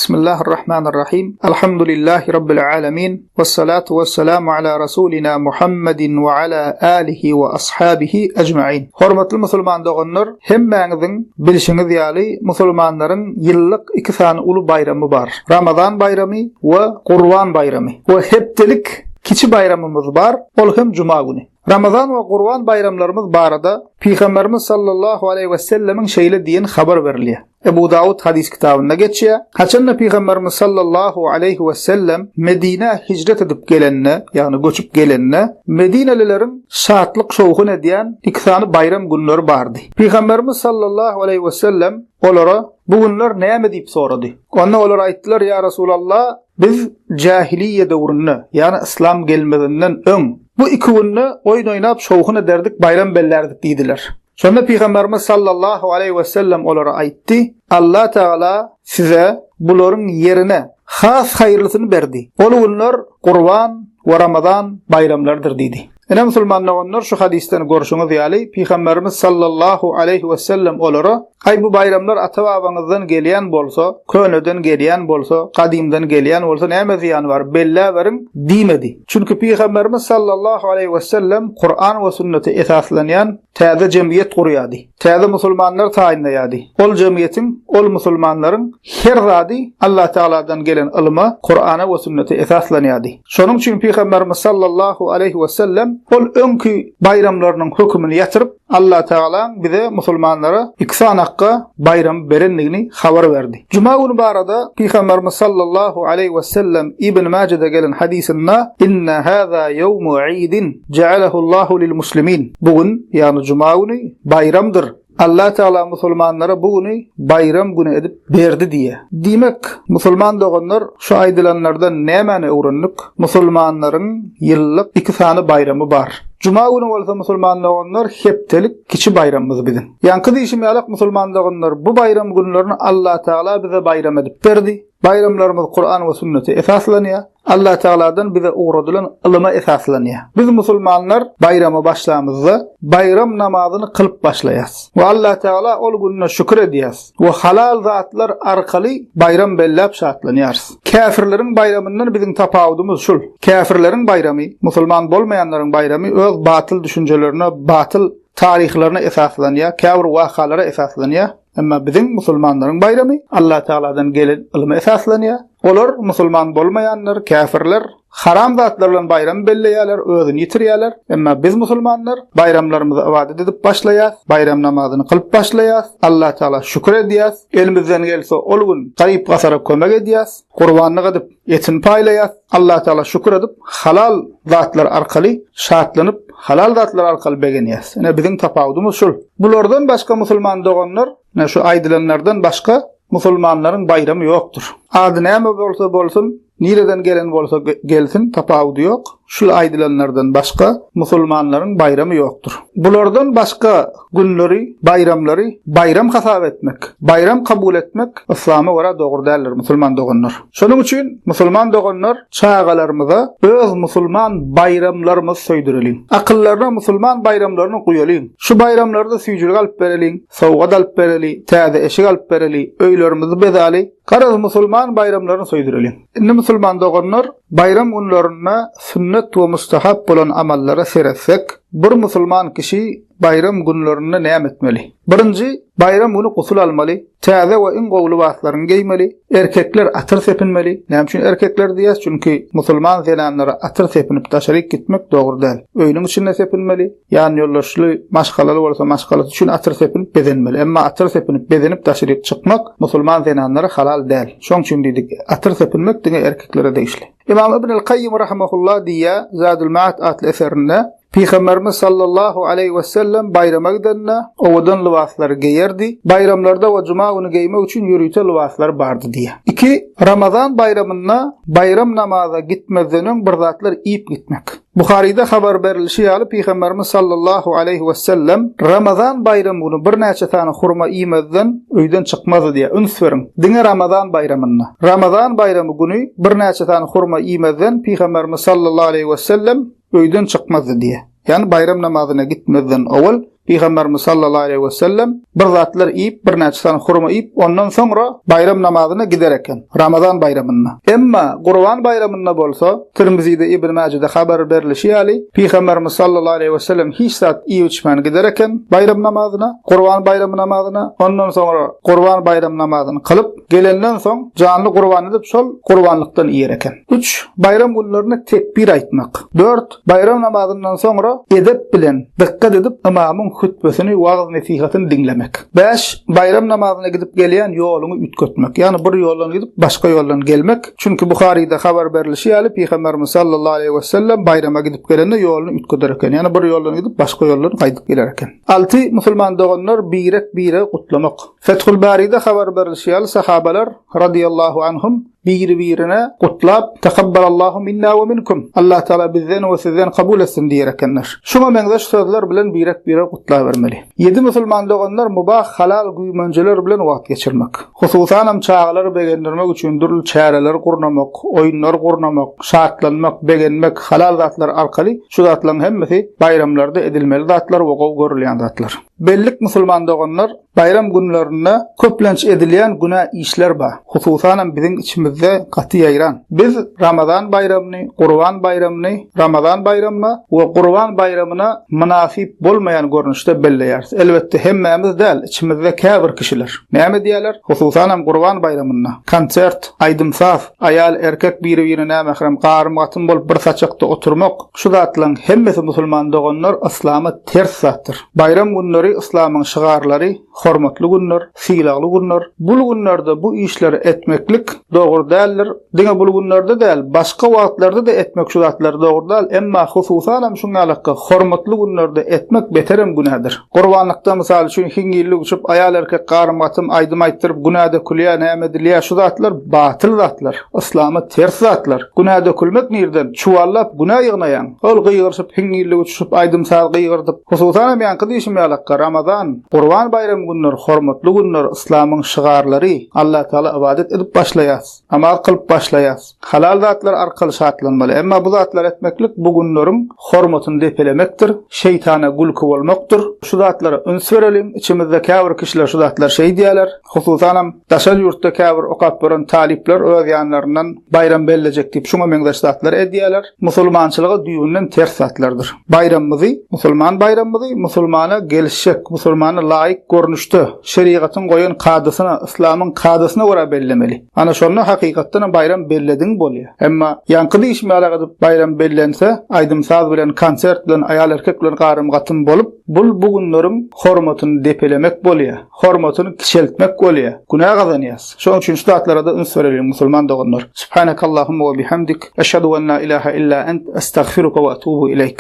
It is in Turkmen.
Bismillahirrahmanirrahim. Alhamdulillahi Rabbil alemin. Vessalatu vesselamu ala Rasulina Muhammedin we ala alihi we ashabihi ecmain. Hormatly musulman doganlar, hemmäňiziň bilşiňiz ýaly, musulmanlaryň ýyllyk iki sany uly baýramy bar. Ramazan baýramy we Gurban baýramy. We hepdelik kiçi baýramymyz bar, ol hem juma güni. Ramazan we Gurban baýramlarymyz barada Pygamberimiz sallallahu aleýhi we sellemiň şeýle diýen habar berilýär. Ebu Dawud hadys kitabynda geçýär. Haçanda Pygamberimiz sallallahu aleýhi we sellem Medinä hijret edip gelende, ýagny göçüp gelende, medinelileriň şatlyk-şowhun edýän iki sany baýram günleri bardy. Pygamberimiz sallallahu aleýhi we sellem olara, Bu günler näme diýip sorady. Onda olar aýtdylar, Ýa Resulallah, Biz jähiliýe döwründe, ýagny yslam gelmezinden öň, bu iki günde oýun oýnap şowhun ederdik, baýram bellärdik diýdiler. Şonda Pygamberimiz sallallahu aleýhi wesellem olara aýtdy, Allah Tagala size bularyň ýerine has haýyrlysyny berdi. Ol günler Gurban we Ramazan baýramlarydyr diýdi. Ine musulman doganlar şu hadysdan görşüňiz ýaly Pygamberimiz sallallahu aleýhi wesellem olara, Aý bu baýramlar ata-babaňyzdan gelýän bolsa, köneden gelýän bolsa, gadymdan gelýän bolsa näme zyýany bar, belläberiň diýmedi. Çünki Pygamberimiz sallallahu aleýhi wesellem Kuran we sünnete esaslanýan täze jemgyýet gurýardy. Täze musulmanlar taýynlaýardy. Ol jemgyýetiň, ol musulmanlaryň her zady Allah Tagaladan gelen ylyma, Kurana we sünnete esaslanýardy. Şonuň üçin Pygamberimiz sallallahu aleýhi wesellem ol öňki baýramlarynyň hökümini ýatyryp, Allah Tagalaň bize, musulmanlara iki sany hakga baýramy berendigini habar berdi. Juma güni barada Pygamberimiz sallallahu aleýhi wesellem Ibn Majede gelen hadysynda, Inne haza ýewmu idin ja'alehullahu lil muslimin. Bu gün, ýagny juma güni baýramdyr. Allah Tagala musulmanlara bu güni baýram güni edip berdi diýýär. Diýmek, musulman doganlar şu aýdylanlardan nämäni öwrendik? Musulmanlaryň ýyllyk iki sany baýramy bar. Juma güni bolsa musulman doganlar hepdelik kiçi baýramymyz biziň. Ýaňky diýşim ýalak musulman doganlar bu baýram günlerini Allah Tagala bize baýram edip berdi. Baýramlarymyz Kuran we sünnete esaslanýar. Allah Tagaladan bize ugradylan ylyma esaslanýar. Biz musulmanlar baýrama başlamyzda baýram namazyny kylyp başlaýas. We Allah Tagala ol gününe şükür edýäs. We halal zatlar arkaly baýram belläp şatlanýarys. Käfirleriň baýramyndan biziň tapawudymyz şul. Käfirleriň baýramy, musulman bolmaýanlaryň baýramy öz batyl düşünjelerine, batyl taryhlaryna esaslanýar, käbir wakalara esaslanýar. Emma biziň musulmanlaryň baýramy Allah Tagaladan gelen ylyma esaslanýar. Olar musulman bolmaýanlar, käfirler, haram zatlar bilen baýram belleýärler, özüni ýitirýärler. Emma biz musulmanlar baýramlarymyzy ybadat edip başlaýas, baýram namazyny kylyp başlaýas, Allah Tagala şükür edýäs, elimizden gelse ol gün garyp-gasara kömek edýäs, gurbanlyk edip etini paýlaýas, Allah Tagala şükür edip halal zatlar arkaly şatlanyp, halal zatlar arkaly begenýäs. Ine biziň tapawudymyz şul. Bulardan başga musulman doganlar, ine şu aýdylanlardan başga musulmanlaryň baýramy ýokdur. Ady näme bolsa bolsun, nireden gelen bolsa gelsin, tapawudy ýok. Şul aýdylanlardan başga musulmanlaryň baýramy ýokdur. Bulardan başga günleri, baýramlary baýram hasap etmek, baýram kabul etmek yslama görä dogry däldir, musulman doganlar. Şonuň üçin musulman doganlar çagalarymyza öz musulman baýramlarymyzy söýdüreliň. Akyllaryna musulman baýramlaryny guýalyň. Şu baýramlarda süýjülik alyp bereliň, sowgat alyp bereli, täze eşik alyp bereli, öýlerimizi bezäli, garaz musulman baýramlaryny söýdüreliň. Indi musulman doganlar baýram günlerinde sünnet we mustahap bolan amallara seretsek, bir musulman kişi baýram günlerinde näme etmeli? Birinji, baýram güni gusul almaly, täze we iň gowy lybaslaryňy geýmeli, erkekler atyr sepinmeli. Näme üçin erkekler diýýäs? Çünki musulman zenanlara atyr sepinip daşaryk gitmek dogry däl. Öýüniň içinde sepinmeli, ýanýoldaşly, maşgalaly bolsa maşgalasy üçin atyr sepinip bezenmeli. Emma atyr sepinip bezenip daşaryk çykmak musulman zenanlara halal däl. Şoň üçin diýdik, atyr sepinmek diňe erkeklere degişli. Ymam Ibn al-Kaýym rahimehullah diýýär, Zadul Maad atly eserinde, Pygamberimiz sallallahu aleýhi wesellem baýrama gidende owadan lybaslary geýerdi. Baýramlarda we juma güni geýmek üçin ýörite lybaslary bardy diýýär. Iki, Ramazan baýramynda baýram namaza gitmezden öň bir zatlar iýip gitmek. Buharyda habar berilişi ýaly Pygamberimiz sallallahu aleýhi wesellem Ramazan baýramy güni birnäçe sany hurma iýmezden öýden çykmazdy diýýär. Üns beriň, diňe Ramazan baýramynda. Ramazan baýramy güni birnäçe sany hurma iýmezden Pygamberimiz sallallahu aleýhi wesellem öýden çykmazdy diýýär. Ýagny baýram namazyna gitmezden owal. Pygamberimiz sallallahu aleýhi we sellem bir zatlar iýip, birnäçe sany hurma iýip, ondan soňra baýram namazyna gider eken. Ramazan baýramynda. Emma Gurban baýramynda bolsa, Tirmizide, Ibn Mäjede habar berlişi ýaly, Pygamberimiz sallallahu aleýhi we sellem hiç zat iýip-içmän gider eken baýram namazyna, Gurban baýramy namazyna, ondan soňra Gurban baýram namazyny kylyp, gelenden soň janly gurban edip şol gurbanlykdan iýer eken. Üç, baýram günlerinde tekbir aýtmak. Dört, Baýram namazyndan soňra edep bilen, dykgat edip ymamyň hutbesini, wagyz-nesihatyny diňlemek. Bäş, baýram namazyna gidip gelýän ýoluňy üýtgetmek, ýagny bir ýoldan gidip, başga ýoldan gelmek. Çünki Buharyda habar berlişi ýaly, Pygamberimiz sallallahu aleýhi wesellem baýrama gidip gelende ýoluny üýtgeder eken, ýagny bir ýoldan gidip, başga ýoldan gaýdyp geler eken. Alty, musulman doganlar birek-biregi gutlamak. Fethul Baride habar berlişi ýaly, sahabalar, radiýallahu anhum, biri-birine gutlap, Takabbalallahu minna we minkum, Allah Tagala bizden we sizden kabul etsin diýer ekenler. Şuňa meňzeş sözler bilen birek-biregi gutlabermeli. Ýedi musulman doganlar mubah halal güýmenjeler bilen wagt geçirmek. Hususanam çagalary begendirmek üçin dürli çäreleri gurnamak, oýunlar gurnamak, şatlanmak, begenmek halal zatlar arkaly şu zatlaryň hemmesi baýramlarda edilmeli zatlar we gowy görülýän zatlar. Bellik musulman doganlar baýram günlerinde köplenç edilýän günä işler bar. Hususanam biziň içimizde gaty ýaýran. Biz Ramazan baýramyny, Gurban baýramyny Ramazan baýramyna we Gurban baýramyna mynasyp bolmaýan görnüşde belleýäris. Elbetde hemmämiz däl, içimizde käbir kişiler. Näme edýärler? Hususanam Gurban baýramynda konsert, aýdym-saz, aýal-erkek biri-birine nämährem garym-gatym bolup bir saçakda oturmak, şu zatlaryň hemmesi musulman doganlar yslama ters zatdyr. Baýram günleri yslamyň şygarlary, hormatly günler, sylagly günler. Bul günlerde bu işleri etmeklik dogry däldir. Diňe bul günlerde däl, başga wagtlarda-da etmek şu zatlary dogry däl, emma hususanam şuňňalakka hormatly günlerde etmek beterem günädir. Gurbanlykda mysal üçin hiňňillik uçup aýal-erkek garym-gatym aýdym aýtdyryp günä dökülýär, näme edilýär, şu zatlar batyl zatlar, yslama ters zatlar. Günä dökülmek nirden, çuwallap günä ýygnaýaň. Ol gygyryşyp hiňňillik uçuşyp aýdym-saz gygyrdyp, hususanam ýaňky diýşim ýalakka Ramazan, Gurban baýramy günler hormatly günler yslamyň şygarlary, Allatagala ybadat edip başlaýas, namaz kylyp başlaýas. Halal zatlar arkaly şatlanmaly. Emma bu zatlary etmeklik bu günleriň hormatyny depelemekdir, şeýtana gülki bolmakdyr. Şu zatlara üns bereliň. Içimizde käbir kişiler şu zatlary şeýdýärler. Hususanam daşary ýurtda käbir okap ýören talyplar öz ýanlaryndan baýram bellejek diýip şuňa meňzeş zatlary edýärler. Musulmançylyga düýbünden ters zatlardyr. Baýramymyzy, musulman baýramymyzy musulmana gelişjek, musulmana laýyk görnüşde, şerigatyň goýan kadasyna, yslamyň kadasyna görä bellemeli. Ana şonda hakykatdanam baýram bellediň bolýa. Emma ýaňky diýşim ýalak edip baýram bellense, aýdym-saz bilen, konsert bilen, aýal-erkek bilen garym-gatym bolup, bul bu günleriň hormatyny depelemek bolýa, hormatyny kiçeltmek bolýa. Günä gazanýas. Şonuň üçin şu zatlara-da üns bereliň musulman doganlar. Subhanakallahumma we bihamdik, eşhedü en la ilaha illa ent, estagfiruka we etubu ileýk.